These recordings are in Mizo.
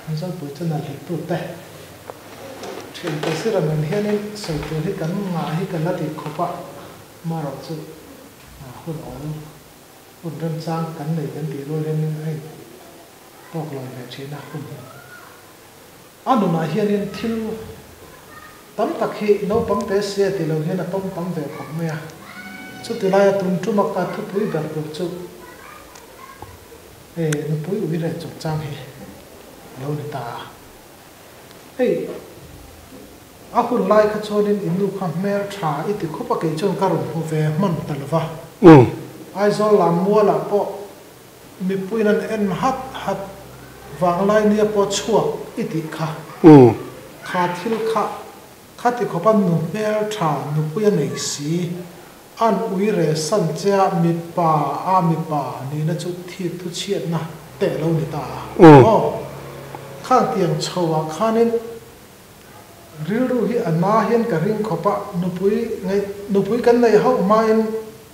Mizopui channel hlittute thiante zira nen hianin sawi tur hi kan ngah hi kan la ti khawp a, marawh chu hun awl hun remchang kan nei kan tih rual hianin a in tawk lawi ve thin a hun hi. A nunah hianin thil tam tak hi naupang te sia ti lo hian a tawng tam ve khawp mai a, chuti laia tun tuma ka thupui ber tur chu Hei nupui ui reh chungchang hi a lo ni ta a. Hei a hun lai kha chuanin in nu kha hmel tha i ti khawp a, kei chuan ka rawn hmu ve hman ta lo va. Aizawl lam mualah pawh mipuiin an en hat hat vanglai nia pawh chhuak i tih kha. Kha thil kha kha ti khawp a nu hmel tha nupui a nei si. An ui re san che a mipa a mipa nihna chu thik thu chhiatna teh lo ni ta a. Aw, khang tiang chho ah khanin rilru hi a na hian ka ring khawp a, nupui ngaih nupui kan neih hauh hmain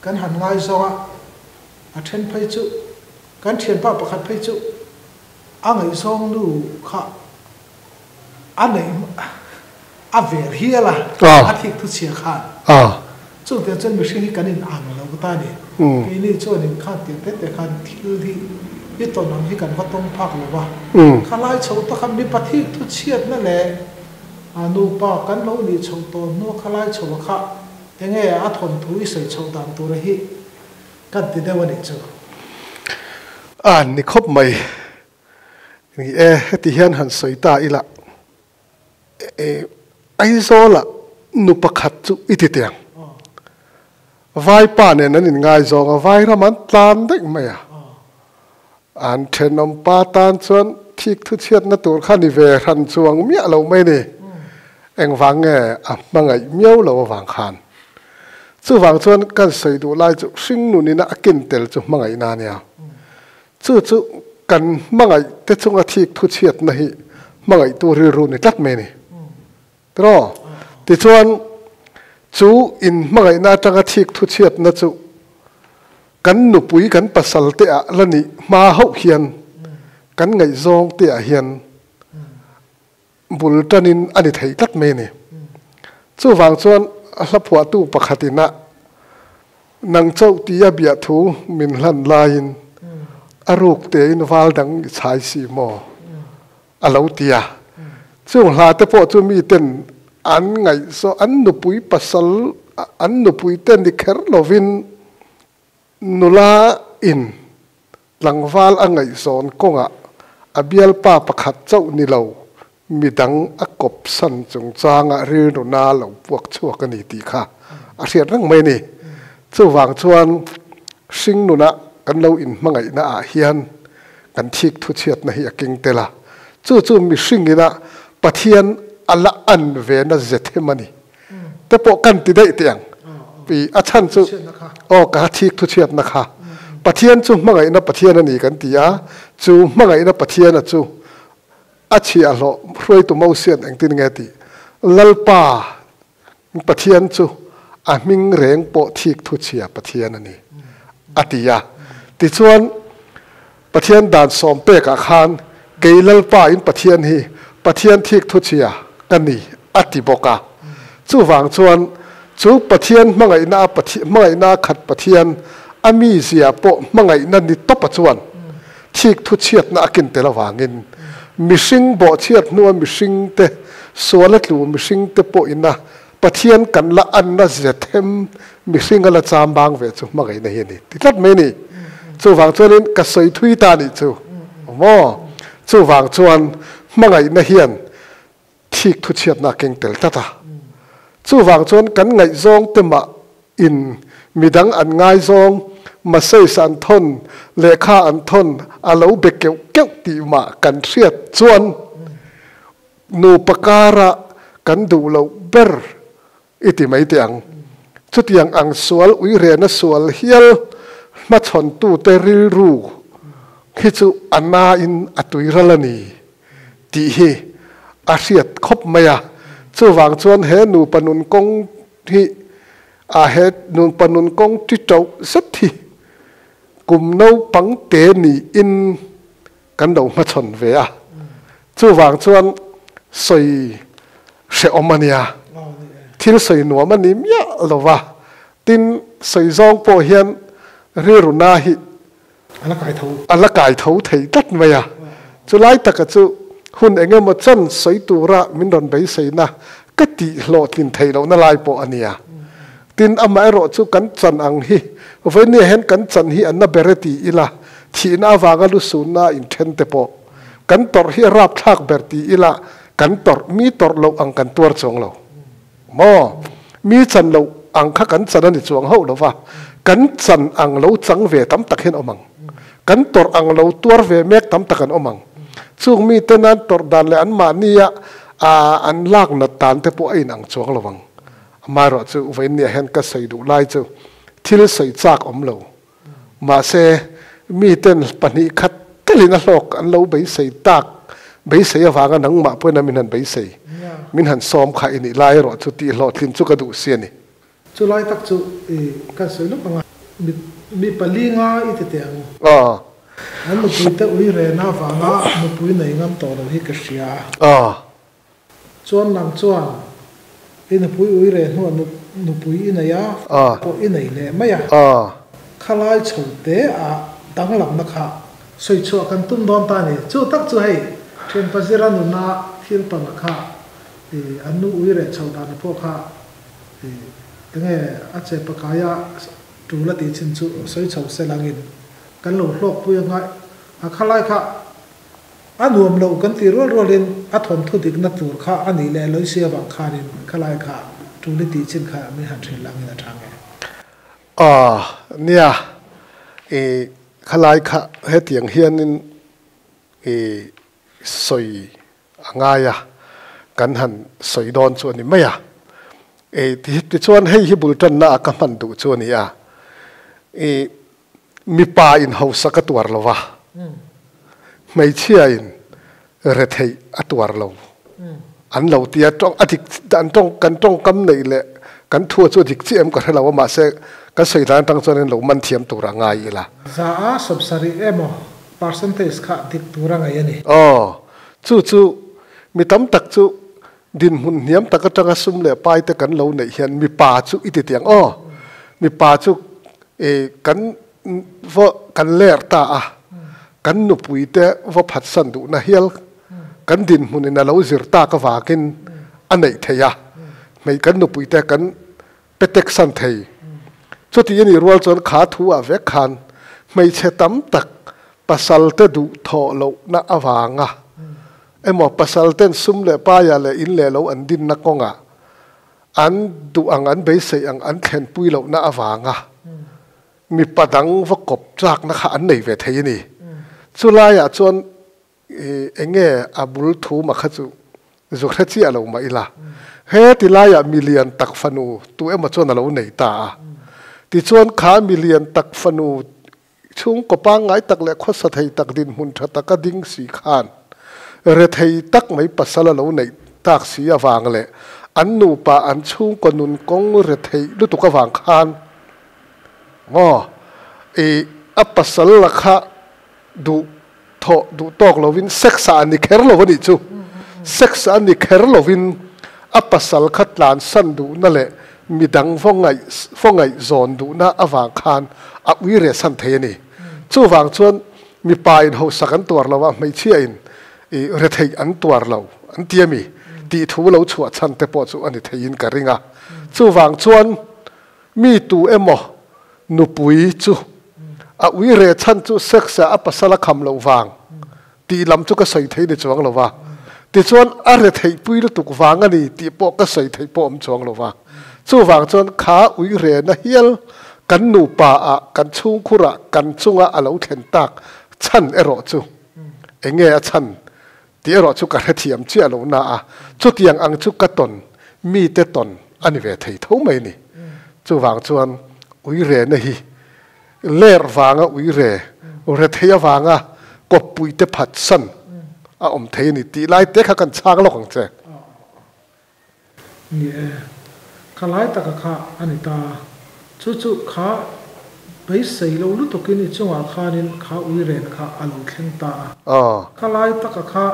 kan han ngaizawng a, a then phei chu kan thianpa pakhat phei chu a ngaihzawng nu kha a neih a ver hial a, a thik thu chhia khan. Chung tiang chuan mihring hi kan in ang lo ta a ni. Keini chuan in khan tiang te te khan thil hi i tawn ang hi kan va tawng phak lo va. Kha lai chho ta khan mipa thik thu chhiatna leh nupa kan lo nih chhoh tawh hnu a kha lai chho a kha enge a thawnthu i sawi chhoh dan tura hi kan ti deuh a nih chu. A ni khawp mai. Ni e, heti hian han sawi ta ila, e, Aizawlah nu pakhat chu i ti teh ang. Vaipa nen an inngaizawng a, Vairam an tlan daih mai a. An thenawm pa tan chuan thik thu chhiatna tur kha ni ve hran chuang miah lo mai ni. Engvang nge a hmangaih miau lo avang khan. Chuvang chuan kan sawi duh lai chu hringnunina a kin tel chu hmangaihna a nia. Chu chu kan hmangaih te chunga thik thu chhiatna hi hmangaihtu rilru ni tlat mai a ni. Tiraw? Tichuan, chu in hmangaihna atanga thik thu chhiatna chu kan nupui kan pasal te ah la nih hma hauh hian kan ngaihzawng te ah hian bul tanin a ni thei tlat mai a ni. Chuvang chuan hla phuahtu pakhatin a nang chauh tia biahthu min hlan laiin a ruk tein val dang i chhai si maw? a lo ti a. Chung hla te pawh chu miten an ngaihzaw an nupui pasal an nupui te ni kher lovin Nula in tlangval a ngaihzawn kawngah a bialpa pakhat chauh ni lo, midang a kawp san chungchanga rilru na lo puak chhuak a ni tih kha a hriat reng mai a ni. Chuvang chuan hringnuna kan lo inhmangaihna ah hian kan thik thuchhiatna hi a keng tel a, chu chu mihringina Pathian a la an ve na ze them a ni. Te pawh kan ti daih teh ang. I a chhan chu aw ka thik thu chhiatna kha Pathian chu hmangaihna Pathian a ni kan ti a, chu hmangaihna Pathiana chu a chhiahhlawh hruaitu Mosian engtin nge tih Lalpa Pathian chu a hming reng pawh thik thu chhia Pathian a ni a ti a. Tichuan Pathian dan sawm pekah khan kei Lalpa in Pathian hi Pathian thik thu chhia ka ni a ti bawk a. Chuvang chuan chu Pathian hmangaihna a hmangaihna a khat Pathian a mizia pawh hmangaihna ni tawpa chuan thik thu chhiatna a kin tel avangin mihring bawhchhiat hnua mihring te sual a tlu mihring te pawhina Pathian kan la anna zia them mihring a la cham bang ve chu hmangaihna hi a ni ti tlat mai a ni. Chuvang chuanin ka sawi thui ta nih chu maw? Chuvang chuan hmangaihna hian thik thu chhiatna a keng tel tlat a. Chuvang chuan kan ngaihzawng te mah in midang an ngaizawng, message an thawn, lehkha an thawn a lo be keuh keuh tih mah kan hriat chuan Nupa kara kan duh loh ber i ti mai teh ang. Chutiang ang sual uirena sual hial hmachhawntute rilru hi chu a nain a tuiral a ni tih hi a hriat khawp mai a. Chuvang chuan he nupa nun kawng hi a he nupa nun kawng ti tauh zet hi kum naupang te niin kan lo hmachhawn ve a. Chuvang chuan sawi hrehawm a nia, thil sawi nuam a ni miah lo va, tin sawi zawng pawh hian rilru na hi a la kai tho thei tlat mai a. Chulai taka chu hun eng emaw chan sawi tura min rawn beiseina ka tih hlawhtlin theih lohna lai pawh a nia. Tin, amaherawh chu kan chan ang hi, vawinia hian kan chan hi a na ber e ti ila, thihna avanga lusunna inthen te pawh kan tawrh hi a rapthlak ber ti ila, kan tawrh, mi tawrh loh ang kan tuar chuang lo maw? Mi chan loh ang kha kan chan a ni chuang hauh lo va, kan chan ang lo chang ve tam tak hian awm ang. Kan tawrh ang lo tuar ve mek tam tak an awm ang. Chung mite nan tawrh dan leh anmahnia an lak nat dan te pawh a inang chuang lo ang. Amaherawh chu vawiinniah hian ka sawi duh lai chu thil sawi chak awm lo. Mahse, miten pahnih khat telin a hlawk an lo beisei tak beisei avanga nangmah pawhin a min han beisei, min han sawm kha i nih lai erawh chu tih hlawhtlin chu ka duh si a ni. Chu lai tak chu i kan sawi lawk ang a, mi pali nga i ti teh ang. Aw. An nupui te ui rena avanga nupui nei ngam tawh lo hi ka hria a. Aw. Chuan nang chuan i nupui ui reh hnuah nupui i nei a, pawh i nei leh mai a. Khalai chho te a danglamna kha sawi chhuah kan tum dawn ta a ni. Chu tak chu hei thianpa zira nuna thil tawna kha i an nu ui reh chho dana pawh kha i enge a che pakaia tul a tih chin chu sawi chho se langin kan lo hlawkpui anga a khalai kha A nuam lo kan tih rual rualin a thawmthu dikna tur kha a nih leh Loisia vang khanin khalai kha tul i tih chin kha min han hrilh langin a tha nge? Aw, nia, i khalai kha hetiang hianin i sawi a ngai a, kan han sawi dawn chu a ni mai a. I tichuan hei hi bul tanna a ka hman duh chu a ni a, i Mipa in hausak a tuar lo va, hmeichhia in retheih a tuar lo an lo ti a, tawng a dik an tawng kan tawngkam neih leh kan thu chu a dik chiah em ka hre lo a, mahse kan sawi dan atang chuan in lo man thiam tur a ngai ila. Za a sawmsarih emaw percentage kha dik tur a ngaih a ni. Aw, chu chu mi tam tak chu dinhmun hniam tak atanga sum leh pai te kan lo neih hian mipa chu i ti tiang aw, mipa chu E kan va kan ler ta a, kan nupui te va phatsan duhna hial kan dinhmunin a lo zir tak avangin a neih thei a, hmei kan nupui te kan pe tek san thei. Chuti a nih rual chuan kha thu ah vek khan hmeichhe tam tak pasal te duh thawh lohna avanga emaw pasal ten sum leh paia leh in leh lo an dinna kawngah An duh ang, an beisei ang an thlenpui lohna avanga mipa dang va kawp chakna kha an nei ve thei a ni. Chulaiah chuan eng nge a bul thu mah kha chu zu hre chiah lo mah ila, he ti laiah milian tak fanu tu emaw chuan a lo nei ta a. Tichuan kha milian tak fanu chhungkaw pangngai tak leh khawsa thei tak dinhmun tha taka ding si khan rethei tak mai pasal a lo neih tak si avang leh an nupa an chhungkaw nun kawng rethei lutuk avang khan maw i a pasal la kha duh thawh duh tawk lovin sex ah an ni kher lo a nih chu sex ah an ni kher lovin a pasal kha tlansan duhna leh midang vaw ngaih vaw ngaihzawn duhna avang khan a ui reh san thei a ni. Chuvang chuan mipa in hausak an tuar lo a, hmeichhia in i retheih an tuar lo an ti a mi tih thu lo chhuah chhan te pawh chu a ni theiin ka ring a. Chuvang chuan mi tu emaw nupui chu a ui reh chhan chu sex ah a pasal a kham loh vang tih lam chu ka sawi thei ni chuang lo va, tichuan a retheih pui lutuk vang a ni tih pawh ka sawi theih pawh awm chuang lo va. Chuvang chuan kha ui rehna hial kan nupa ah kan chhungkhur ah kan chunga a lo thlen tak chhan erawh chu eng nge a chhan tih erawh chu ka hrethiam chiah lo na a, chutiang ang chu ka tawn mite tawn a ni ve thei tho mai ni. Chuvang chuan ui rehna hi Ler vanga ui re, re thei avanga kawppui te phat san a awm thei a ni tih lai te kha kan chhang lawk ang che. Ni e, kha lai taka kha a ni ta. Chu chu kha beisei lo lutukin i chungah khanin kha ui ren kha a lo thleng ta a. Kha lai taka kha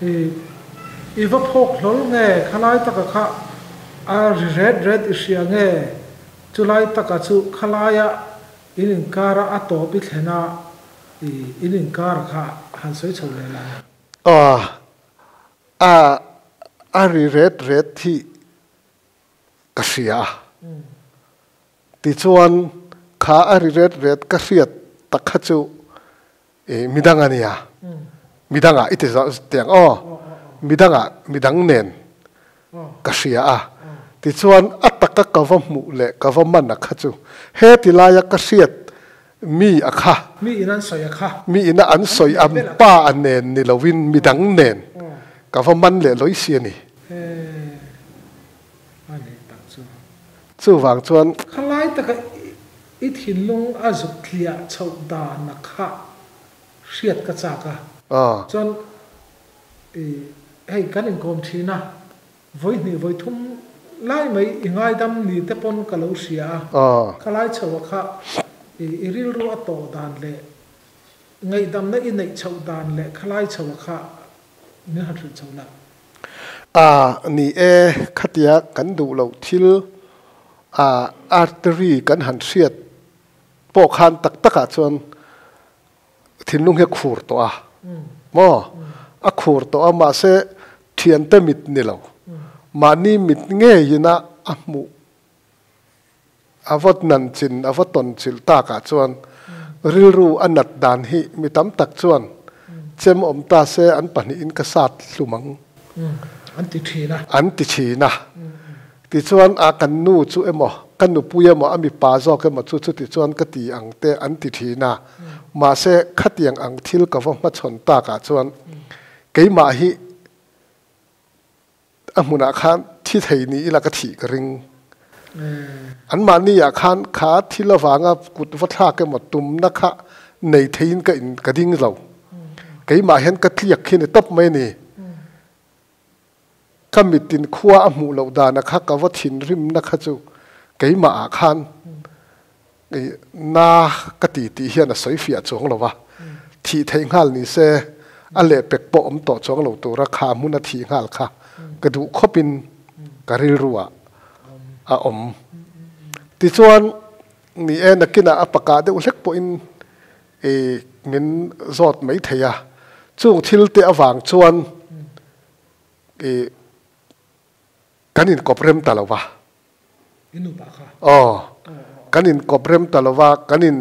I i va phawk hlawl nge khalai taka kha a ri ret ret i hria nge chulai taka chu khalaia in inkara a tawp i thlen a i in inkar kha han sawi chho leh la. Aw a a ri ret ret hi ka hria a. Tichuan kha a ri ret ret ka hriat tak kha chu i midang a nia. Midangah i ti tiang aw. Midangah midang nen ka hria a. Tichuan a taka ka va hmuh leh ka va man a kha chu he ti laia ka hriat mi a kha. Mi in an sawi a kha. Mi ina an sawi a pa a nen ni loin midang nen ka va man leh lawi si a ni. A nih tak chu. Chuvang chuan. Khalai taka i thinlung a zuk tliah chhoh dan a kha hriat ka chak a. Chuan i hei kan inkawm thin a, vawi hnih vawi thum lai mai i ngaidam ni te pawn ka lo hria a. Khalai chhoh a kha i rilru a tawh dan leh ngaihdamna i neih chhoh dan leh khalai chhoh a kha min han hrilh chho la. A ni e, khatia kan duh loh thil a artery kan han hriat pawh khan tak takah chuan thinlung hi a khur tawh a maw? A khur tawh a, mahse thiante mit ni lo, mahni mit ngeiin a a hmuh a va nan chin, a va tawn chilh takah chuan rilru a nat dan hi mi tam tak chuan chem awm ta se an pahnihin ka sat hlum ang. An ti thin a. An ti thin a. Tichuan a kan nu chu emaw, ka nupui emaw, a mipa zawk emaw chu chuti chuan ka ti ang te an ti thin a. Mahse khatiang ang thil ka va hmachhawn takah chuan keimah hi A hmunah khan thi thei ni ila ka thih ka ring. Anmahni ah khan kha thil avanga kut va thlak emaw tumna kha nei theiin ka in ka ding lo. Keimah hian ka tliak khi ni tawp mai a ni. Ka mitin khua a hmuh loh dana kha ka va thinrimna kha chu keimah ah khan Na ka ti tih hian a sawi fiah chuang lo va, thih theih nghal ni se a lehpek pawh awm tawh chuang lo tura kha hmun a thih nghal kha ka duh khawpin ka rilru ah a awm. Tichuan, ni e, nakinah a pakah deuh hlek pawhin i min zawt mai thei a, chung thil te avang chuan i kan inkawp rem ta lo va. Aw, kan inkawp rem ta lo va, kan in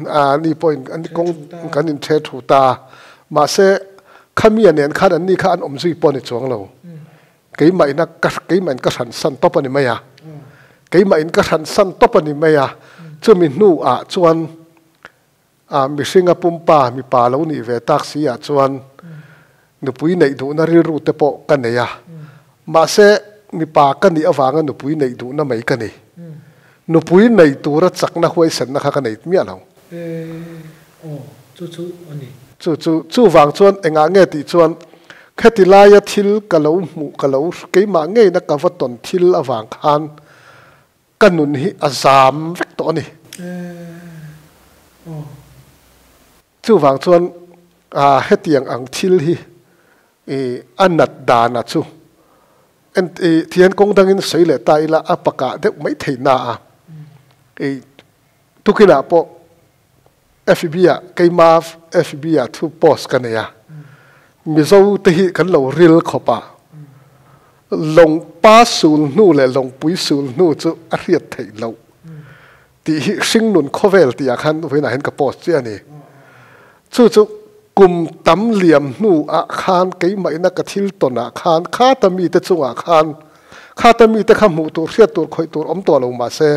a ni pawhin an kawng kan in the thu ta a. Mahse, khami a nen khan anni kha an awm zui pawh a ni chuang lo. Keimah ina ka keimah in ka hran san tawp a ni mai a. Keimah in ka hran san tawp a ni mai a. Chumi hnu ah chuan a mihringa pumpa mipa lo nih ve tak si ah chuan nupui neih duhna rilru te pawh ka nei a, mahse mipa ka nih avanga nupui neih duhna mai ka nei. Nupui nei tura chakna huaisenna kha ka nei miah lo. Aw, chu chu a ni. Chu chu, chuvang chuan engah nge tih chuan kheti laia thil ka lo hmuh ka lo keimah ngeina ka va tawn thil avang khan Ka nun hi a zam vek tawh a ni. Chuvang chuan hetiang ang thil hi a nat dana chu thian kawng dangin sawi leh ta ila a pakah deuh mai thei na a. Tukinah pawh FB ah keima FB ah thu post ka nei a, Mizo te hi kan lo ril khawp a, lawngpa sul hnu leh lawngpui sul hnu chu a hriat theih loh tih hi hringnun khawvel tih ah khan vawiinah hian ka post chiah a ni. Chu chu kum tam liam hnu ah khan keimah ina ka thil tawn ah khan khata mite chungah khan khata mite kha hmuh tur hriat tur khawih tur awm tawh lo mahse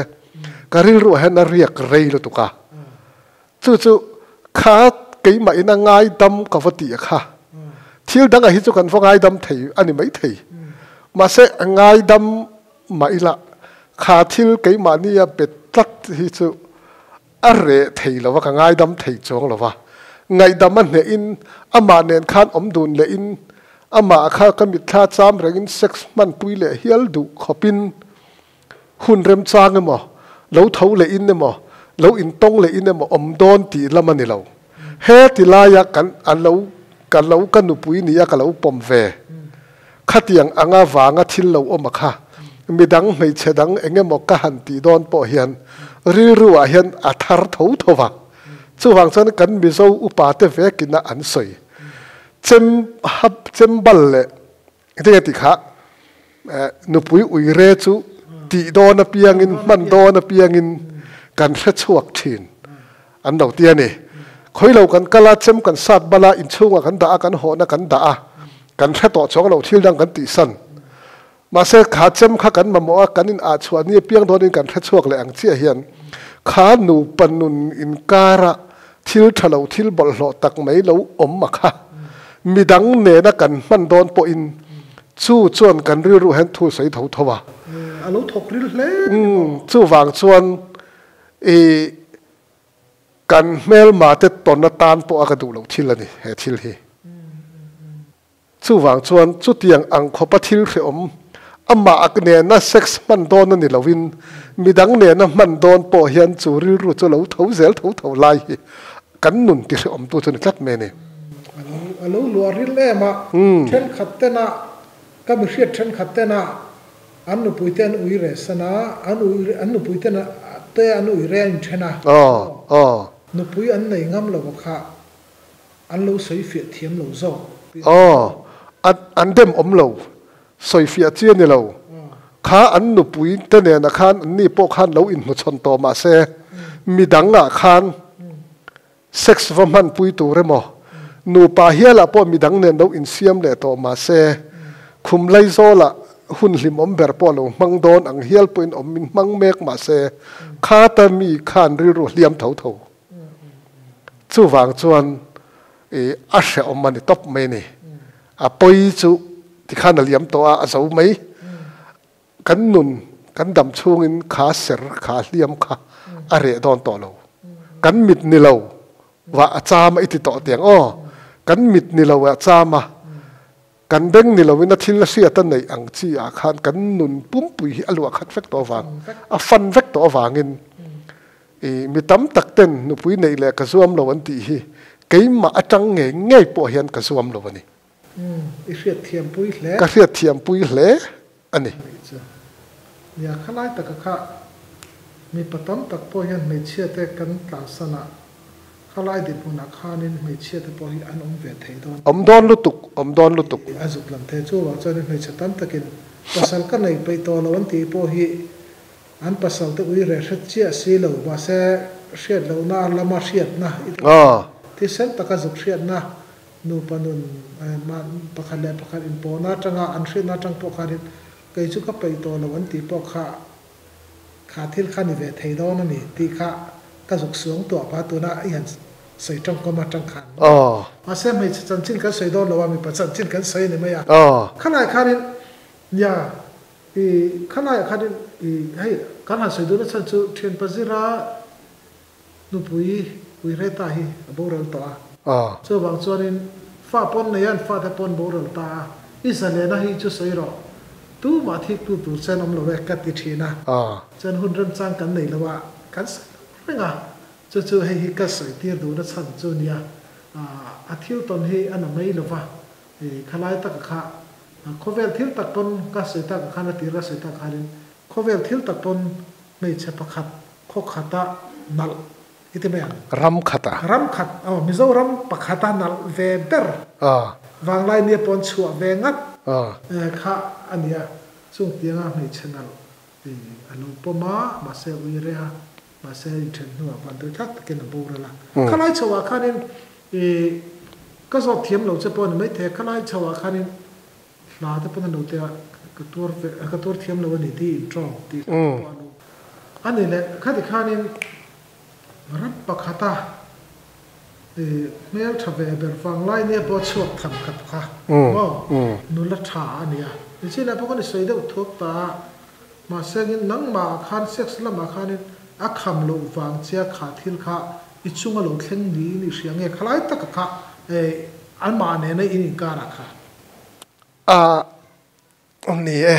Ka rilruah hian a riak rei lutuk a, chu chu kha keimah in a ngaidam ka va ti a kha. Thil dangah hi chu kan va ngaidam thei a ni maithei. Mahse a ngaidam mah ila kha thil keimahni a bet tlat hi chu a reh thei lo va, ka ngaidam thei chuang lo va. Ngaihdam a hnehin amah nen khan awm dun lehin amah kha ka mitthla cham rengin sex hmanpui leh hial duh khawpin Hun remchang emaw, lo tho leh in emaw, lo intawng leh in emaw awm dawn tih lam a ni lo. He ti laia kan a lo ka lo ka nupui nia ka lo pawm ve khatiang anga vanga thil lo awm a kha midang hmeichhe dang engemaw ka han tih dawn pawh hian rilru ah hian a thar tho tho va chuvang chuan kan Mizo upa te vekin a an sawi chem hap chem bal leh Engtin nge tih kha nupui uire chu tih dawn apiangin hman dawn apiangin kan hre chhuak thin an lo ti a ni. Khawi lo kan kal a, chem kan sat bal a, inchhungah kan dah a, kan hawhna kan dah a, kan hre tawh chuang lo thil dang kan tihsan. Mahse kha chem kha kan mamawh a, kan in ah chhuah ni apiang dawnin kan hre chhuak leh ang chiah hian kha nupa nun inkara thil tha lo thil bawlhhlawh tak mai lo awm a kha. Midang nena kan hman dawn pawhin chu chuan kan rilru hian thu sawi tho tho a. A lo thawk ril hle ni maw? Chuvang chuan i kan hmelma te tawn atan pawh a ka duh loh thil a ni he thil hi. Chuvang chuan chutiang ang khawpa thil hrehawm amah nena sex hman dawn a ni loin midang nena hman dawn pawh hian chu rilru chu lo tho zel tho tho lai hi kan nun ti hrehawmtu chu ni tlat mai a ni. A lo luah ril em a, thenkhat tena ka mi hriat thenkhat tena an nupui te an ui reh san a, an ui an nupui tena te an ui reh a inthen a, nupui an nei ngam lo kha An lo sawifiah thiam lo zawk. Aw, an dem awm lo. Sawifiah chi a ni lo. Kha an nupui te nena khan an ni pawh khan lo inhmuchhawn tawh mah se, midang ah khan sex va hmanpui tur emaw, nupa hialah pawh midang nen lo insiam leh tawh mah se, khum laizawlah hun hlimawm ber pawh lo hmang dawn ang hial pawhin awm in hmang mek mah se, khata mi khan rilru hliam tho tho. Chuvang chuan i a hrehawm a ni tawp mai a ni. A pawi chu tikhan a liam tawh a, a zo mai. Kan nun, kan dam chhungin kha ser, kha hliam kha a reh dawn tawh lo. Kan mit ni lo vah a cham a i ti tawh tiang aw. Kan mit ni lo a cham a, kan beng ni loin a thil a hriat a neih ang chi ah khan kan nun pumpui hi a luah khat vek tawh avang, a fan vek tawh avangin I mi tam tak ten nupui neih leh ka zuam lo an tih hi keimah atang ngei ngei pawh hian ka zuam lo a ni. Umm, i hriatthiam pui hle. Ka hriatthiam pui hle a ni. Nih chu. Nia, khalai taka kha mipa tam tak pawh hian hmeichhia te kan tlansan a, khalai dinhmunah khanin hmeichhia te pawh hi an awm ve thei dawn. Awm dawn lutuk, awm dawn lutuk. A zuk lam thei chu vang chuan hmeichhe tam takin pasal ka nei peih tawh lo an tih pawh hi An pasal te ui reh hret chiah si lo, mahse hriat lohna lama hriatna i ti thisen taka zuk hriatna nupa nun pakhat leh pakhat inpawhna atanga an hriatna atang pawh khanin kei chu ka peih tawh lo an tih pawh kha kha thil kha ni ve thei dawn a ni tih kha ka zuk suang tuah pah tuna i han sawi tawngkawm atang khan mahse hmeichhe chanchin kan sawi dawn lo a mipa chanchin kan sawi a ni mai a khalai khanin nia I khalaiah khan i hei kan han sawi duhna chhan chu thianpa zira nupui Uireta hi a boral tawh a. Chuvang chuanin fa pawn nei a, an fate pawn boral ta a. I zalena hi chu sawi rawh, tumah thiktu tur chen awm lo e ka ti thin a. Chuan hun remchang kan nei lo a, kan sawi lo reng a. Chu chu hei hi ka sawi tir duhna chhan chu nia, a thil tawn hi a na mai lo va, I khalai taka kha khawvel thil tak pawn ka sawi taka khan a tir ka sawi tak khanin khawvel thil tak pawn hmeichhe pakhat khaw khata nalh i ti mai ang. Ram khata. Ram khat aw Mizoram pakhata nalh ve ber vanglai nia pawn chhuah ve ngat kha a nia chung tianga hmeichhe nalh i a lo pawm a mahse ui reha mahse inthen hnuah van tui thlak takin a boral a. Khalai chhoah khanin I ka zawt thiam lo che pawh a ni maithei a, khalai chho ah khanin hla te pawn a lo tia ka tuar ve ka tuar thiam lo a ni tih in tawng tih hla te pawh a lo a ni leh khati khanin ram pakhata i hmel tha ve ber vanglai nia pawh chhuak tham khat kha maw nula tha a ni a, nichina pawh khan i sawi deuh thuak ta a mahse angin nangmah ah khan sex lamah khanin a kham loh vang chia kha thil kha I chunga lo thleng niin i hria nge khalai taka kha anmah nena in inkarah kha? A, ni e,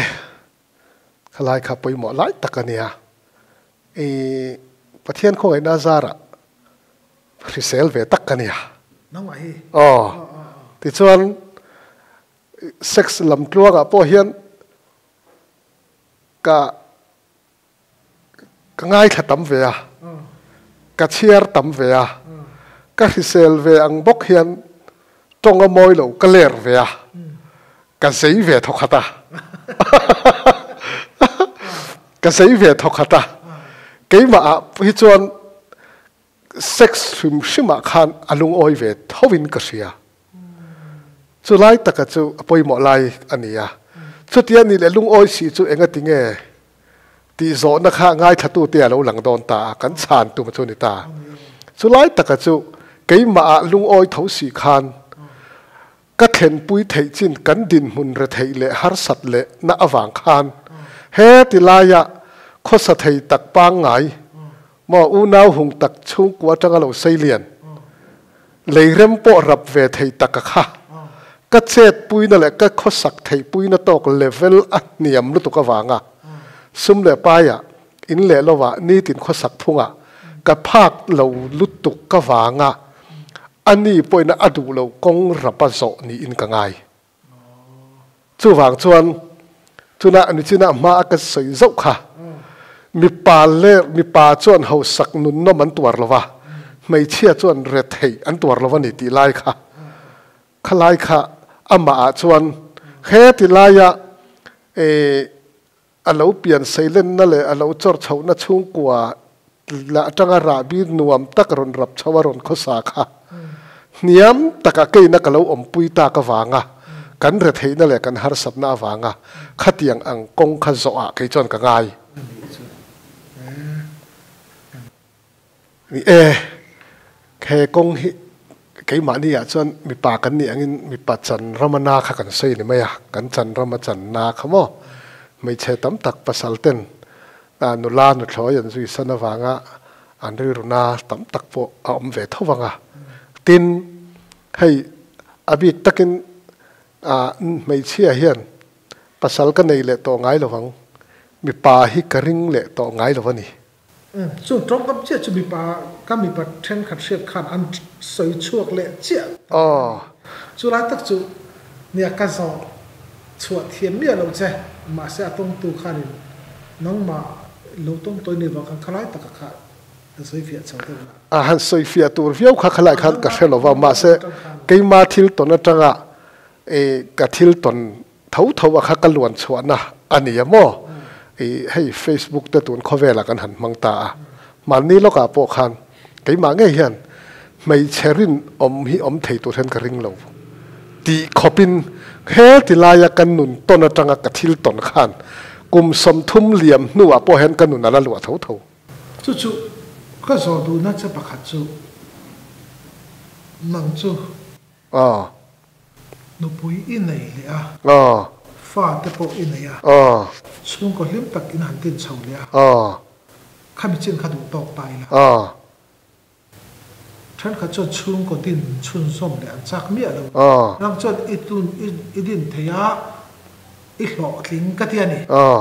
khalai kha pawimawh lai tak a nia. I Pathian khawngaihna zarah hrisel ve tak ka nia. Nangmah hi? Aw. Tichuan sex lamtluangah pawh hian ka ka ngaithla tam ve a, ka chhiar tam ve a, ka hrisel ve ang bawk hian tawng a mawi lo ka ler ve a, ka zei ve thawkhat a, ka zei ve thawkhat a, keimah ah hi chuan sex hrim hrimah khan a lungawi ve thovin ka hria. Chu lai taka chu a pawimawh lai a ni a. Chutia ni leh lungawi si chu engati nge tih zawhna kha ngaithlatute a lo lang dawn ta a, kan chhan tum chu a ni ta. Chu lai taka chu keimahah lungawi tho si khan ka thlenpui theih chin kan dinhmun retheih leh harsat leh na avang khan he ti laia khawsa thei tak pangngai maw unau hung tak chhungkua atanga lo sei lian leirem pawh rap ve thei taka kha ka chetpuina leh ka khawsak theihpuina tawk level a hniam lutuk avanga sum leh paia in leh lovah nitin khawsak phungah ka phak lo lutuk ka vanga A ni pawhin a duh loh kawng rap a zawh niin ka ngai. Chuvang chuan chuna nichina hma a ka sawi zauh kha, mipa leh mipa chuan hausak nunnawm an tuar lo va, hmeichhia chuan retheih an tuar lo a ni tih lai kha, khalai kha amah ah chuan heti laia A lo pian seilenna leh a lo chawr chhohna chhungkua la atanga rahbi nuam tak rawn rap chho a rawn khawsa kha hniam taka keina ka lo awmpui tak avanga kan retheihna leh kan harsatna avanga khatiang ang kawng kha zawh ah kei chuan ka ngai. Ni e, he kawng hi keimahni ah chuan mipa kan nih angin mipa chan rama na kha kan sawi ni mai a, kan chan rama chan na kha maw hmeichhe tam tak pasal ten nula nuthlawi an zui san avanga an rilru na tam tak pawh a awm ve tho vang a. Tin, hei a bik takin hmeichhia hian pasal ka nei leh tawh ngai lovang, mipa hi ka ring leh tawh ngai lo a ni. Chu tawngkam chiah chu mipa ka mipa thenkhat hriat khan an sawi chhuak leh chiah chu lai tak chu nia ka zawh chhuah thiam miah lo che mahse a tawngtu khanin nangmah lo tawng tawi ni vang khan khalai taka kha han sawi fiah chho deuh la. A han sawi fiah tur viau kha khalai khan ka hre lo va mahse keima thil tawn atanga ka thil tawn Tho tho a kha ka luan chhuahna a ni a maw? I hei Facebook te tun khawvelah kan han hmang ta a, hmanni lawkah pawh khan keimah ngei hian hmeichhe rinawm hi awm thei tur hian ka ring lo tih khawpin heti laia ka nun tawn atanga ka thil tawn khan kum 30 liam hnuah pawh hian ka nun a la luah tho tho. Chu chu ka zawh duhna che pakhat chu nang chu. Aw. Nupui i nei leh a. Aw. Fa te pawh i nei a. Aw. Chhungkaw hlim tak in han tin chho leh a. Aw. Khami chin kha duh tawk ta ila. Aw. Thenkhat chuan chhungkaw din chhunzawm leh an chak miah lo. Aw. Nang chuan i tun i din thei a, i hlawhtling ka ti a ni. Aw.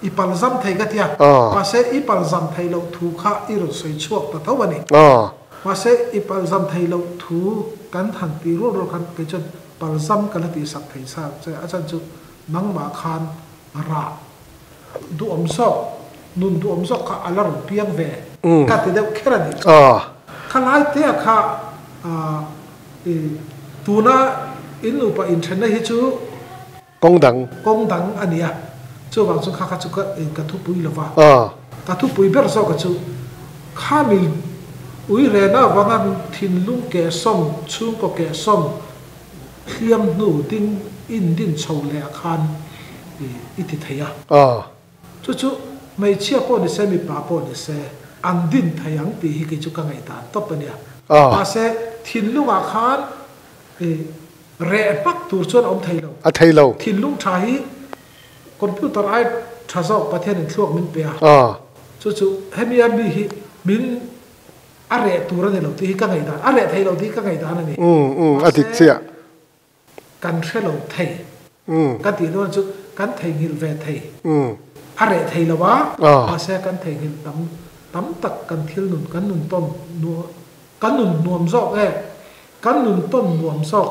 I palzam thei ka ti a. Aw. Mahse i palzam theih loh thu kha i rawn sawi chhuak ta tho a ni. Aw. Mahse i palzam theih loh thu kan han tih rual rual khan kei chuan palzam ka la tihsak thei sa che a chan chu nangmah khan rah duhawm zawk, nun duhawm zawk kha a la rawn piang ve ka ti deuh kher a ni. Aw. Kha lai te ah kha i tuna in nupa inthenna hi chu. Kawng dang. Kawng dang a ni a, chuvang chu kha kha chu ka ka thupui lo va. Ka thupui ber zawk a chu khami ui rena avanga thinlung kehsawm, chhungkaw kehsawm hliam hnu ding in din chho leh ah khan i ti thei a. Chu chu hmeichhia pawh ni se mipa pawh ni se an din thei ang tih hi kei chu ka ngaihdan tawp a nia. Mahse thinlungah khan I reh hmak tur chuan a awm thei lo. A thei lo. Thinlung tha hi computer ai tha zawk Pathian in thluak min pe a. Chu chu hemi a mi hi min a reh tur a ni lo tih hi ka ngaihdan, a reh thei lo tih hi ka ngaihdan a ni. Umm a dik chiah. Kan hre lo thei. Kan tih dawn chu kan theihnghilh ve thei. A reh thei lo a, mahse kan theihnghilh tam tam tak kan thil nun kan nun tawn kan nun nuam zawk e. Kan nun tawn nuam zawk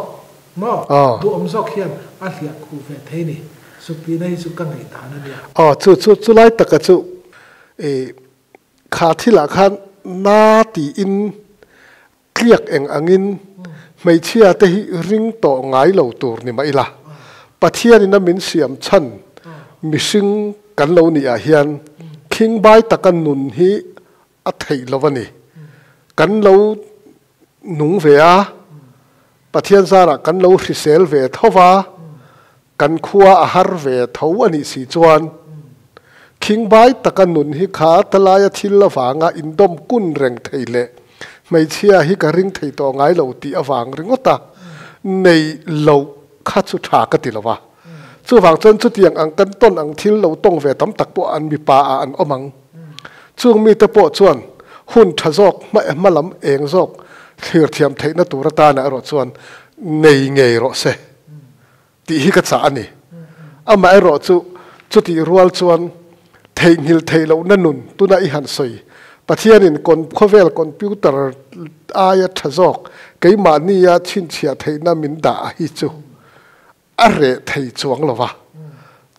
Maw? Duhawm zawk hian a hliah khuh ve thei ni. Zuk tihna hi chu ka ngaihdan a nia. Aw, chu chu chulai taka chu i kha thilah khan na tiin tliak eng angin hmeichhia te hi ring tawh ngai lo tur ni mah ila, Pathianin a min siam chhan mihring kan lo nih ah hian khingbai taka nun hi a theih lo a ni. Kan lo nung ve a, Pathian zarah kan lo hrisel ve tho va, kan khua a har ve tho a nih si chuan khingbai taka nun hi kha talaia thil avanga indawm kun reng thei leh hmeichhia hi ka ring thei tawh ngai lo tih avang ringawt a nei loh kha chu tha ka ti lo va. Chuvang chuan chutiang ang kan tawn ang thil lo tawng ve tam tak pawh an mipa ah an awm ang. Chung mite pawh chuan hun tha zawk hma hma lam eng zawk thlir thiam theihna tur atana erawh chuan nei ngei rawh se tih hi ka chah a ni. Amaherawh chu chutih rual chuan theihnghilh theih lohna nun tuna i han sawi Pathianin khawvel computer aia tha zawk keimahnia chhinchhiah theihna min dah hi chu a reh thei chuang lo va.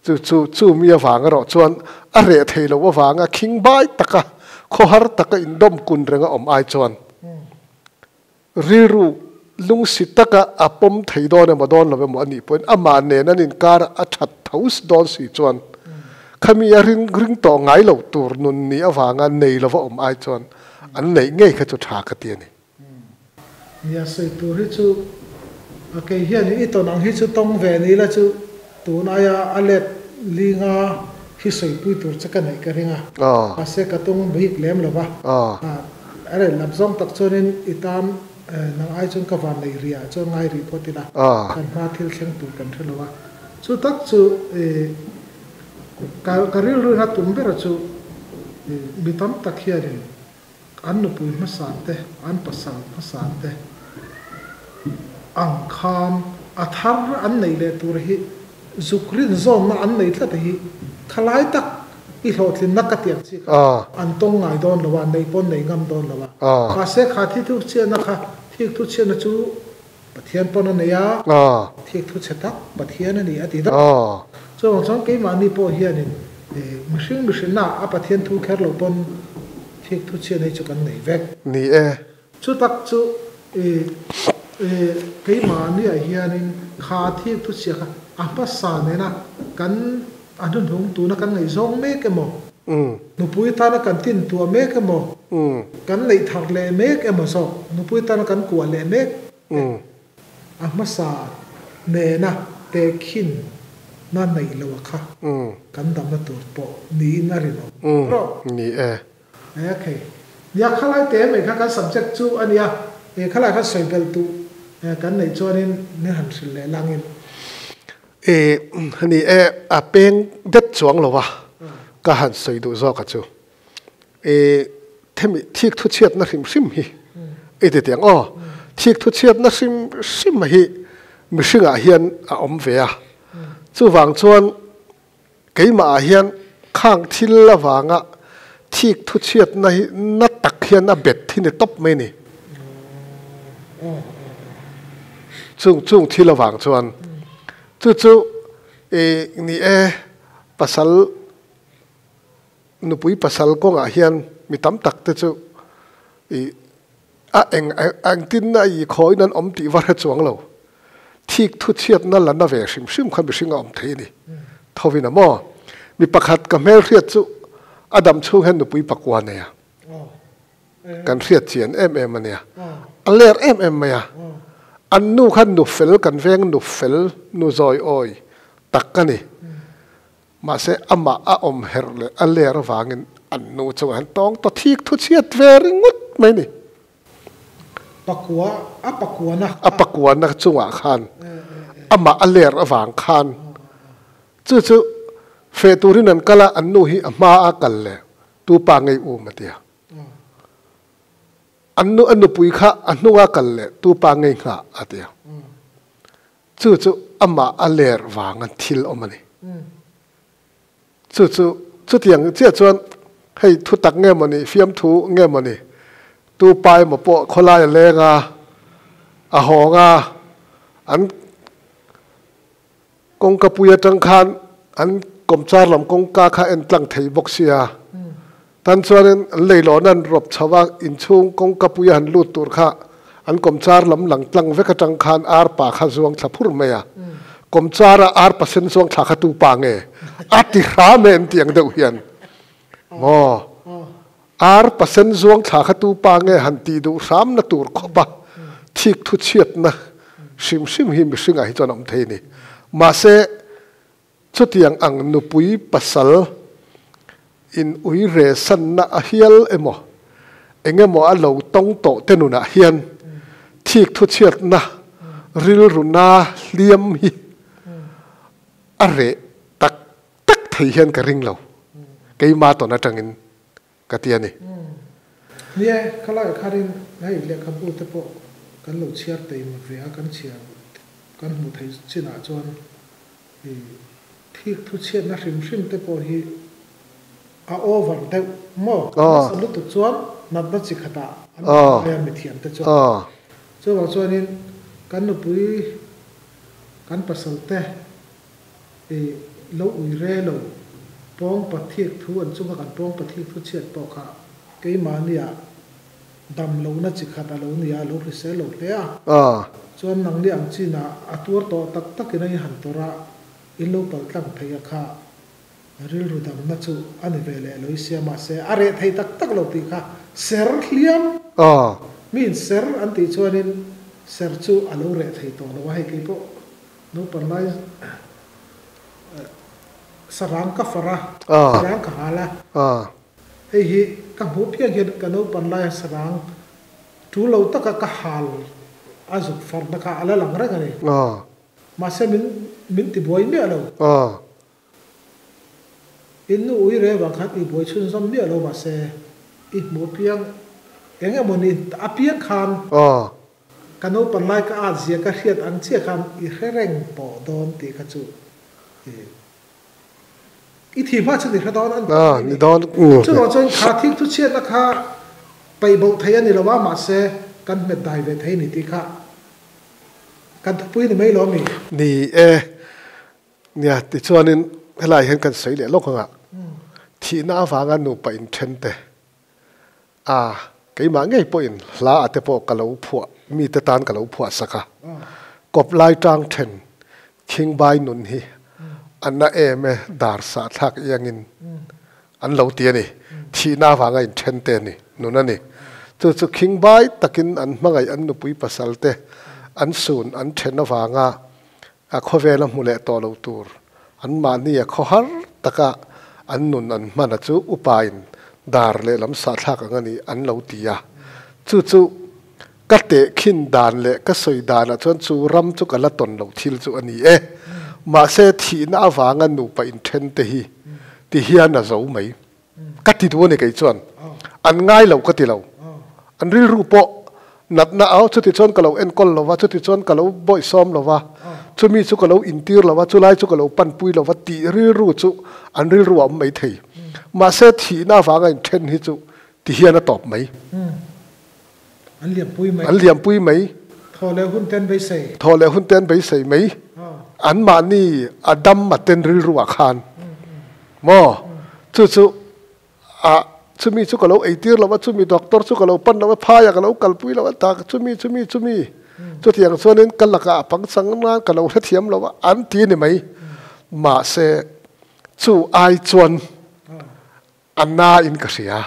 Chu chu chu mi avang erawh chuan a reh thei lo avanga khingbai taka khawhar taka indawm kun renga awm ai chuan rilru lungsi taka a pawm thei dawn emaw dawn lo emaw a nih pawhin amah nen an inkar a that tho dawn si chuan khami a ring ring tawh ngai lo tur nun ni avanga nei lova awm ai chuan an neih ngei kha chu tha ka ti a ni. Nia sawi tur hi chu a kei hian i tawn ang hi chu tawng ve ni la chu tun aia a let linga hi sawipui tur che ka neih ka ring a, mahse ka tawng bik lem lo va, a reh lam zawng tak chuanin i tan nang ai chuan ka van nei rih ah chuan ngai rih phawt ila, kan hma thil thleng tur kan hre lo a, chu tak chu ka rilruin a tum ber chu mi tam tak hianin An nupui hmasa te, an pasal hmasa te ang khan a thar an neih leh tur hi zuk rin zawnna an nei tlat hi khalai tak i hlawhtlinna ka ti ang chi kha an tawng ngai dawn lo a, neih pawn nei ngam dawn lo a. Mahse kha thi thu chhiatna kha thik thu chhiatna chu Pathian pawn a nei a, thik thu chhe tak Pathian a ni a ti deuh. Chuvang chuan keimahni pawh hianin mihring mihrinna a Pathian thu kher lo pawn thik thu chhiat hi chu kan nei vek. Ni e. Chu tak chu keimahniah hianin kha thik thu chhia kha a hmasa nena kan a hnuhnung tuna kan ngaihzawng mek emaw, Nupui tana kan tintuah mek emaw, kan neih thar leh mek emaw zawk, nupui tana kan kuah leh mek te a hmasa nena tehkhin na neih loh a kha kan damna tur pawh niin a rinawm rawh. Ni e. Okay. Nia khalai te mai kha kan subject chu a nia, e khalai kha sawi belh duh kan neih chuanin min han hrilh leh langin. E ni e, a peng det chuang lo a, ka han sawi duh zawk a chu. E themi thik thu chhiatna hrim hrim hi i ti tiang aw, thik thu chhiatna hrim hrim hi mihringah hian a awm ve a. Chuvang chuan keimahah hian khang thil avanga thik thu chhiatna hi na tak hian a bet hi ni tawp mai ni. Chung chung thil avang chuan chu chu i ni e pasal nupui pasal kawngah hian mi tam tak te chu i a eng engtin a i khawiin an awm tih va hre chuang lo. Thik thu chhiatna la na ve hrim hrim kha mihring a awm thei a ni. Thovin a maw? Mi pakhat ka hmelhriat chu a dam chhung hian nupui pakua nei a. Kan hriat chian em em a nia. A ler em em mai a. An nu kha nu fel kan veng nu fel nu zawi awi tak a ni. Mahse amah a awm herh leh a ler avangin an nu chungah hian tawng ta thik thu chhiat ve ringawt mai a ni. Pakua, a pakuana. A pakuana chungah khan amah a ler avang khan chu chu feh turin an kal a, an nu hi a hma a kal leh tu pa ngei um a tia. An nu a nupui kha a hnunga kal leh tu pa ngei nghah a tia. Chu chu amah a ler vanga thil awm a ni. Chu chu chutiang chiah chuan hei thu tak nge maw ni, fiamthu nge maw ni, tu pa emaw pawh khawlai a leng a, a hawng a, an. Kawngka pui atang khan an kawmchar lam kawngka kha en tlang thei bawk sia. Tan chuanin an leilawn an rawp chho a, inchhung kawngka pui a han lut tur kha an kawmchar lam lang tlang vek atang khan arpa kha zuang thla phur mai a. Kawmchara arpa sen zuang thla kha tu pa nge? A ti hram e an ti ang deuh hian maw? Arpa sen zuang thla kha tu pa nge han tih duh hramna tur khawp a thik thu chhiatna hrim hrim hi mihringah hi chuan a awm thei a ni. Mahse, chutiang ang nupui pasal in ui re sanna a hial emaw eng emaw a lo tawng tawh te nunah hian thik thu chhiatna rilru na hliam hi a reh tak tak thei hian ka ring lo. Keima tawn atangin ka ti a ni. Nia, khalai kharin hei lehkhabu te pawh kan lo chhiar teim ve a, kan chhiar kan hmuh theih chinah chuan i thik thu chhiatna hrim hrim te pawh hi a over deuh maw? Nasa lutuk chuan natna chi khatah an ngai a mithiam te chuan. Chuvang chuanin kan nupui kan pasal te I lo ui re lo, pawng pathik thu an chunga kan pawng pathik thu chhiat pawh kha keimahnia dam lohna chi khat a lo nia, a lo hrisel lo hle a. Chuan nangni ang chinah a tuar tawh tak takin a inhan tawrh a, in lo pal tlang thei a kha rilru damna chu a ni ve leh lo i sia mahse a reh thei tak tak lo tih kha ser hliam mi in ser an tih chuanin ser chu a lo reh thei tawh lo a, hei keipawh Naupang lai sarang ka far a, sarang ka hal a. Hei hi ka hmuh piang hian ka naupang laia sarang tul lo taka ka hal a zuk farna kha a la lang reng a ni. Mahse min min tibuai miah lo. In nu ui reng vang khan i buai chhunzawm miah lo mahse i hmuh piang eng emaw ni a piang khan Ka naupan lai ka at zia ka hriat ang chiah khan i hre reng tawh dawn tih kha chu i thi hma chuan i hre dawn a ni. Chuvang chuan kha thik thu chhiatna kha paih boh thei a ni lo a, mahse kan hmet dai ve thei a ni tih kha kan thupui ni mai lo mi? Ni e, nia tichuanin helai hian kan sawi leh lawk ang a, thihna avanga nupa inthen te A, keimah ngei pawhin hla a te pawh ka lo phuah, mite tan ka lo phuah sak a. Kawp lai tang then khingbai nun hi a na em e dar sah thlak iangin an lo ti a ni. Thihna avanga inthen te a ni, nun a ni. Chu chu khingbai takin an hmangaih an nupui pasal te an sun an then avanga a khawvela hmu leh tawh lo tur anmahni a khawhar taka an nun an hman a chu upain dar lehlam sahthlak ang a ni an lo ti a. Chu chu ka tehkhin dan leh ka sawi danah chuan chu ram chu ka la tawn loh thil chu a ni e. Mahse thihna avanga nupa inthen te hi ti hian a zo mai. Ka ti duh a ni kei chuan. An ngai lo ka ti lo. An rilru pawh natna au chuti chuan ka lo enkawl lo va, chuti chuan ka lo bawihsawm lo va, chumi chu ka lo intir lo va, chulai chu ka lo panpui lo va tih rilru chu an rilru a awm mai thei. Mahse thihna avanga inthen hi chu ti hian a tawp mai. An liampui mai. An liampui mai. Thaw leh hun te an beisei. Thaw leh hun te an beisei mai. Anmahni a dam a ten rilru ah khan maw chu chu a chumi chu ka lo eitir lo a, chumi doctor chu ka lo pan lo a, phaiah ka lo kalpui lo a, tak chumi chumi chumi chutiang chuanin ka lakah a pangchang nan ka lo hrethiam lo a an ti a ni mai. Mahse chu ai chuan a na in ka hria.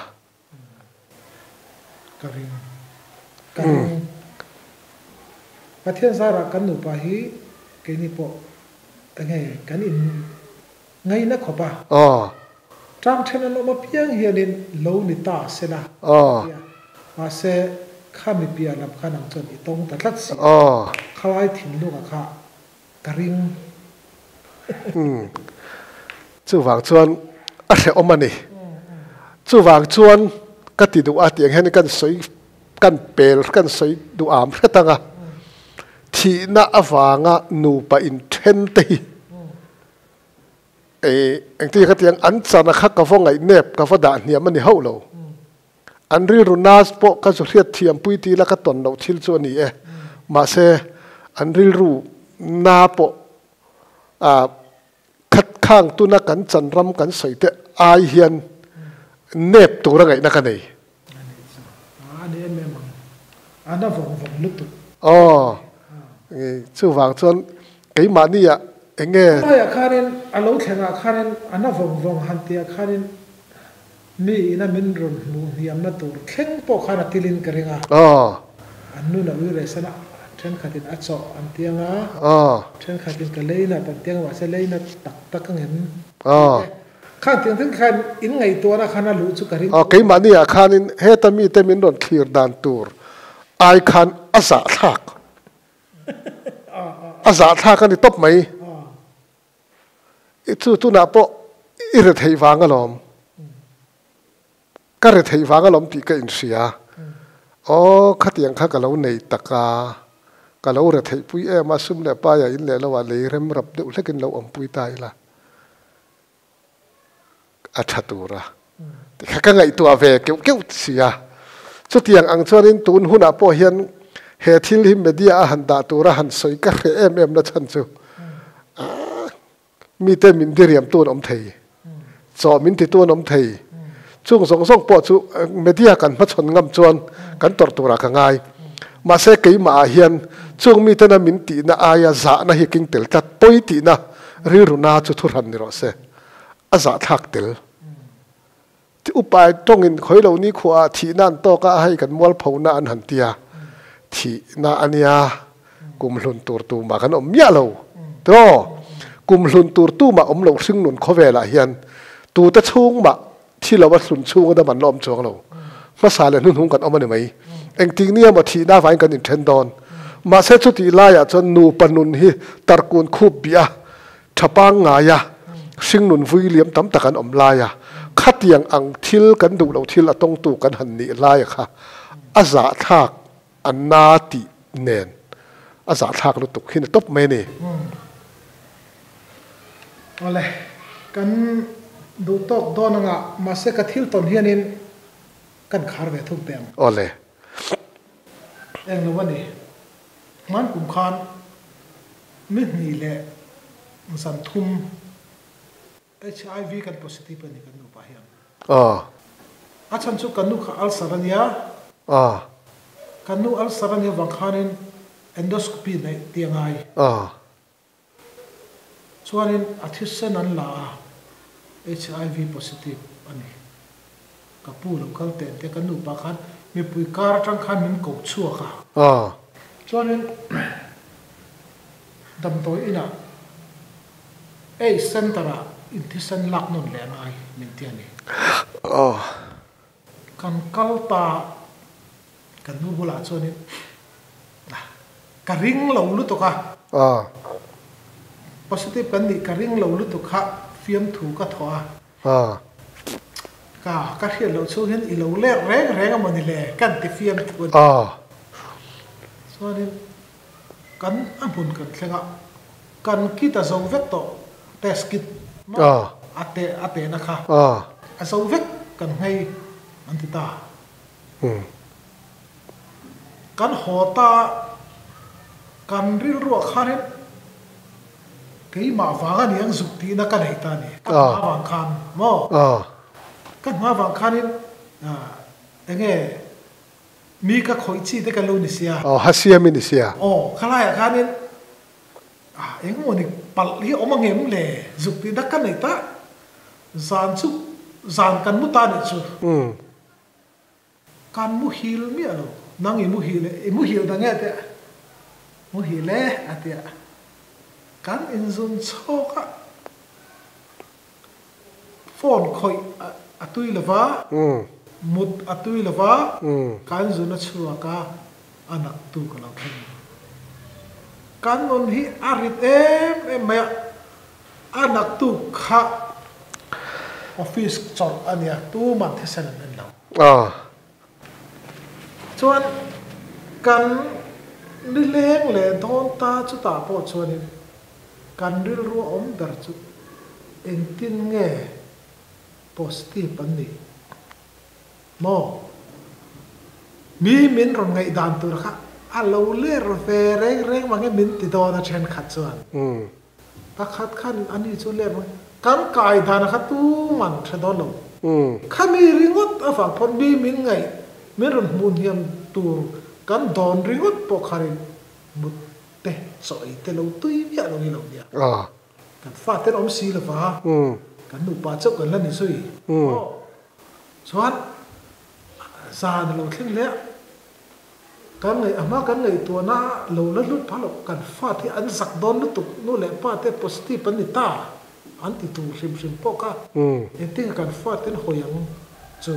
Ka ring. Ka ring. Pathian zarah kan nupa hi keini pawh enge kan in ngaina khawp a. Tang then an awm apiang hianin lo ni ta se la tia. Mahse kha mi piah lam khan ang chuan i tawng ta tlat si. Khalai thinlunga kha ka ring. Chuvang chuan a hrehawm a ni. Chuvang chuan ka ti duh a tih ang hian kan sawi kan pel kan sawi duh am hret ang a. Thihna avanga nupa inthen te hi engtin ka ti ang an chana kha ka va ngaihnep ka va dah hniam a ni hauh lo. An rilru nas pawh ka zu hriat thiam pui ti ila ka tawn loh thil chu a ni e. Mahse, an rilru na pawh Khat khang tuna kan chan ram kan sawi te ai hian nep tura ngaihna ka nei. Aw, chuvang chuan keimahni ah eng nge. Chulaiah khanin a lo thlengah khanin a na vawng vawng han tihah khanin mi ina min rawn hmuh hniamna tur thleng pawh khan a tilin ka ring a. An nun a ui reh san a, thenkhatin a chawh an ti ang a, thenkhatin ka leinat an ti ang a, mahse leinat tak tak ang em tih te khan tiang thleng khan in ngaihtuahna khan a luh chu ka ring. Aw, keimahni ah khanin heta mite min rawn thlir dan tur ai khan a zahthlak. A zahthlak a ni tawp mai. I chu tunah pawh i re theih vang alawm. Ka re theih vang alawm tih ka inhria. Aw, khatiang kha ka lo nei tak a, ka lo re theih pui em a, sum leh paia in leh lo ah lei rem rap deuh hlekin lo awmpui ta ila. A tha tur a tikha ka ngaihtuah ve keuh keuh si a. Chutiang ang chuanin tun hunah pawh hian he thil hi media a han dah tura han sawi ka hreh em em na chhan chu mite min diriamtu an awm thei, chaw min titu an awm thei. Chung zawng zawng pawh chu media kan hmachhawn ngam chuan kan tawrh turah ka ngai. Mahse keimahah hian chung mitena min tihna aia zahna hi king tel tlat, pawi tihna rilru na chu thuhran ni rawh se. A zahthlak tel. Ti upai tawngin khawi lo ni khuaah thihna an tawk a, hei kan mualphona an han tia. Thihna a nia, kumhlun tur tumah kan awm miah lo. Tiraw? Kumhlun tur tumah awm loh hringnun khawvelah hian tute chhung mah Thi lo a hlun chhunga dam an la awm chuang lo. Hmasa leh hnuhnung kan awm a ni mai. Engtik nia maw thihna avangin kan inthen dawn. Mahse chutih laiah chuan nupa nun hi tarkun khup bih a, tha pangngai a, hringnun vui liam tam tak an awm lai a, khatiang ang thil kan duh loh thil a tawngtu kan han nih laia kha a zahthlak a na tih nen a zahthlak lutuk hi ni tawp mai a ni. Awle, kan duh tawk dawn anga mahse ka thil tawn hianin kan khar ve thung teh ang. Awle. Eng lo a ni. Hman kum khan mi hnih leh zan thum HIV kan positive a ni kan nupa hian. Aw. A chhan chu kan nu kha ulcer a nia. Aw. Kan nu ulcer a nih avang khanin endoscopy neih tih a ngai. Aw. Chuanin a thisen an la a, HIV positive a ni. Ka pu lo kal teh tia kan nupa khan mipui kar atang khan min ko chhuak a. Aw. Chuanin damdawi inah AIDS Center ah inthisen lak nawn leh a ngai min ti a ni. Aw. Kan kal ta kan nu bulah chuanin ka ring lo lutuk a. Aw. Positive kan nih ka ring lo lutuk kha fiamthu ka thawh a. Aw. Ka ka hriat loh chhung hian i lo lek reng reng a maw ni le kan ti fiamthu a ni. Aw. Chuanin Kan a hmun kan thleng a, kan kit a zo vek tawh, test kit maw a teh a tehna kha a zo vek kan nghei an ti ta. Kan haw ta kan rilruah khanin keimah vang a ni ang zuk tihna ka nei ta a ni, ka hma vang khan maw, ka hma vang khanin enge Mi ka khawih chi te ka lo ni sia. Aw, ha siam i ni sia. Aw, khalaiah khanin ah engemaw ni palh hi awm angem le zuk tih dak ka nei ta. Zan chu zan kan mu ta nih chu. Kan muhil miah lo. Nang i muhil e, i muhil dang e tia. Muhil e a tia. Kan inzun chhawk a. Phone khawih a tui lo va, mut a tui lo va, kan zun a chhuak a, a nak tu ka lo thleng. Kan nun hi a rit em em mai a, a nak tu kha office chawlh a nia, tuman thisen an en lo. Chuan kan nileng leh dawn ta chutah pawh chuanin Kan rilru a awm ber chu engtin nge positive an nih maw? Mi min rawn ngaihdan tur kha a lo ler ve reng reng mange min ti dawn a thenkhat chuan. Pakhat khan ani chu lem a, kan kai dan kha tuman hre dawn lo. Khami ringawt avang pawn mi min ngaih, min rawn hmuh hniam tur kan dawn ringawt pawh kharin mut te chaw ei te lo tui miah lo hi lo nia. Kan fate an awm si lova, kan nupa chauh kan la ni zui. Aw, chuan zan a lo thleng hle a. Kan ngaih a hma kan ngaihtuahna lo la lut phah loh, kan fate hi an zak dawn lutuk, nu leh pa te positive an ni ta an ti tur hrim hrim pawh kha engtin kan fate an hawi ang chu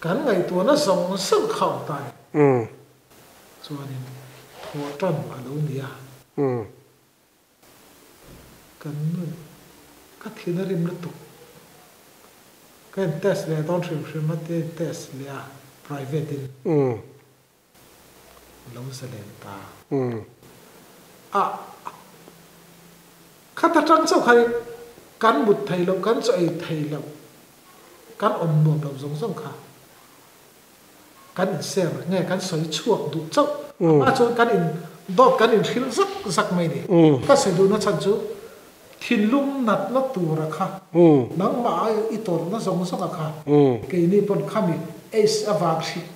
kan ngaihtuahna zawng zawng kha awm ta a ni. Chuanin thawh tan a lo ni a. Kan nun ka thin a rim lutuk. Ka in test leh dawn hrim hrim a tia in test leh a private in lo zalen ta. A khat atang chauh khan in kan mut thei loh kan chaw ei thei loh kan awm nuam loh zawng zawng kha kan in share nge kan sawi chhuak duh chauh a chuan kan in dawt kan in hrilh zak zak mai ni. Ka sawi duhna chhan chu thinlung natna tura kha nangmah a i tawrhna zawng zawng a kha keini pawn khami aids a vang hrim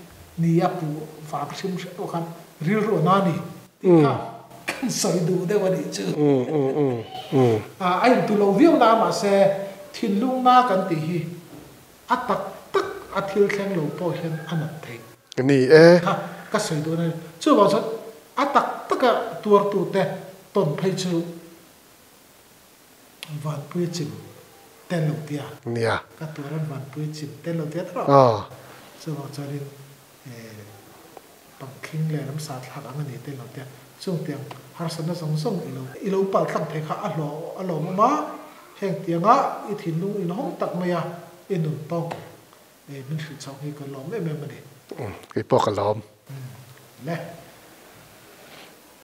ni a puh vang hrim hrim pawh khan rilru a na ni tih kha kan sawi duh deuh a nih chu. A intu lo viau na mahse thinlung na kan tih hi A tak tak a thil thleng lo pawh hian a nat theih. Ni e. Kha ka sawi duh a ni. Chuvang chuan a tak taka tuartute tawn phei chu Vanpui chim tel lo tia. Nia. Ka tuar an Vanpui chim tel lo tia tawh. Aw. Chuvang chuanin pangkhing leh ramsa thlak ang a ni tel lo tia. Chung tiang harsatna zawng zawng i lo i lo pal tlang thei kha a hlawh a lawmawm a. Heng tianga i thinlung inhawng tak maia i nun tawng min hrilh chhoh hi ka lawm em em a ni. Kei pawh ka lawm. Le.